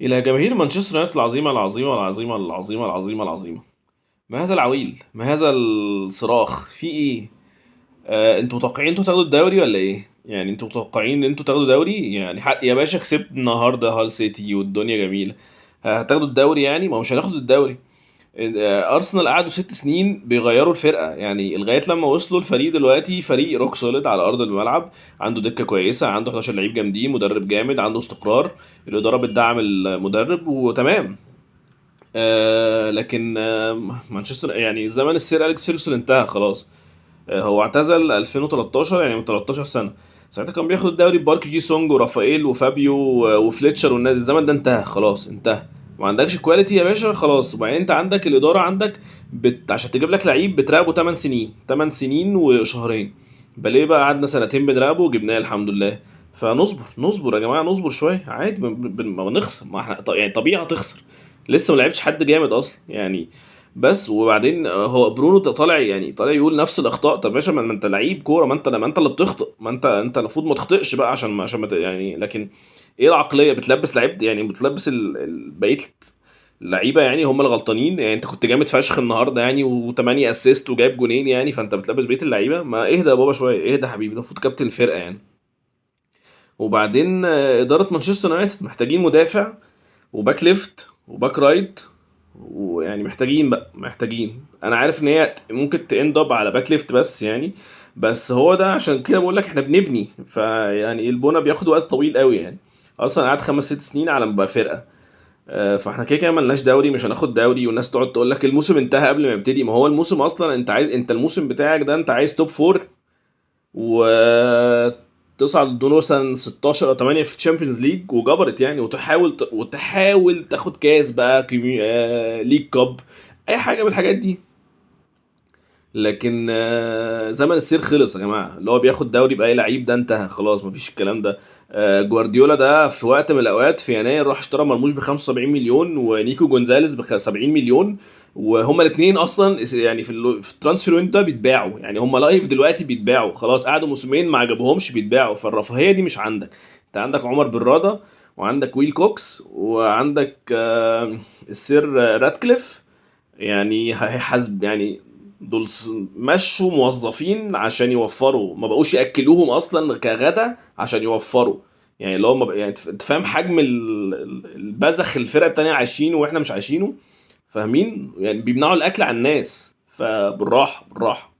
إلى جماهير مانشستر يونايتد العظيمة العظيمة العظيمة العظيمة العظيمة العظيمة. ما هذا العويل؟ ما هذا الصراخ؟ في إيه؟ انتوا متوقعين انتوا تاخدوا الدوري ولا إيه؟ يعني انتوا متوقعين ان انتوا تاخدوا دوري؟ يعني حق يا باشا، كسبت النهارده هال سيتي والدنيا جميلة، هتاخدوا الدوري؟ يعني ما هو مش هناخد الدوري. ارسنال قعدوا 6 سنين بيغيروا الفرقة، يعني لغاية لما وصلوا الفريق دلوقتي فريق rock solid على ارض الملعب، عنده دكه كويسة، عنده 11 لعيب جامدين، مدرب جامد، عنده استقرار، الادارة بتدعم المدرب وتمام. لكن مانشستر يعني زمن السير اليكس فيرجسون انتهى خلاص. هو اعتزل 2013، يعني من 13 سنة. ساعتها كان بياخد الدوري بارك جي سونج ورافائيل وفابيو وفليتشر والناس. الزمن ده انتهى خلاص، انتهى. ما عندكش quality يا باشا خلاص. وبعدين انت عندك الادارة عندك عشان تجيب لك لعيب بتراقبه 8 سنين، 8 سنين وشهرين. بليه بقى قعدنا سنتين بنراقبه وجبناه الحمد لله. فنصبر، نصبر يا جماعة، نصبر شوية عادي. ما بنخسر، ما احنا يعني طبيعي هتخسر، لسه ما لعبتش حد جامد اصلا يعني. بس وبعدين هو برونو ده طالع، يعني طالع يقول نفس الاخطاء. طب باشا، ما انت لعيب كورة، ما انت اللي بتخطئ، ما انت المفروض ما تخطئش بقى عشان ما يعني. لكن ايه العقلية بتلبس لعيب، يعني بتلبس بقية اللعيبة، يعني هم اللي غلطانين. يعني انت كنت جامد فشخ النهارده يعني، و8 assist وجايب جونين يعني، فانت بتلبس بقية اللعيبة. ما اهدى يا بابا شوية، اهدى حبيبي، ده المفروض كابتن الفرقة يعني. وبعدين ادارة مانشستر يونايتد محتاجين مدافع و back left و back right، ويعني محتاجين بقى، محتاجين. انا عارف ان هي ممكن ت end up على back left بس يعني، بس هو ده عشان كده بقول لك احنا بنبني، فيعني البونه بياخد وقت طويل قوي يعني. اصلا قعد 5 6 سنين على ما بقى فرقه. فاحنا كده كده ملناش دوري، مش هناخد دوري. والناس تقعد تقول لك الموسم انتهى قبل ما يبتدي. ما هو الموسم اصلا انت عايز، انت الموسم بتاعك ده انت عايز top four و تصعد دور مثلا 16 او 8 في Champions League وجبرت يعني، وتحاول تاخد كاس بقى، League Cup، اي حاجة من الحاجات دي. لكن زمن السير خلص يا جماعة، اللي هو بياخد دوري باي لعيب ده انتهى خلاص، مفيش الكلام ده. جوارديولا ده في وقت من الاوقات في يناير راح اشترى مرموش ب 75 مليون ونيكو جونزاليز ب 70 مليون، وهما الاثنين اصلا يعني في ال transfer window ده بيتباعوا، يعني هما live دلوقتي بيتباعوا خلاص، قعدوا موسمين ما عجبهمش بيتباعوا. فالرفاهيه دي مش عندك، انت عندك عمر براده وعندك ويل كوكس وعندك السير راتكليف، يعني هيحاسب يعني. دول مشوا موظفين عشان يوفروا، ما بقوش ياكلوهم اصلا كغدا عشان يوفروا، يعني اللي هو ما بق- يعني انت فاهم حجم البذخ الفرقة التانية عايشينه واحنا مش عايشينه، فاهمين؟ يعني بيمنعوا الاكل على الناس. فبالراحه بالراحة.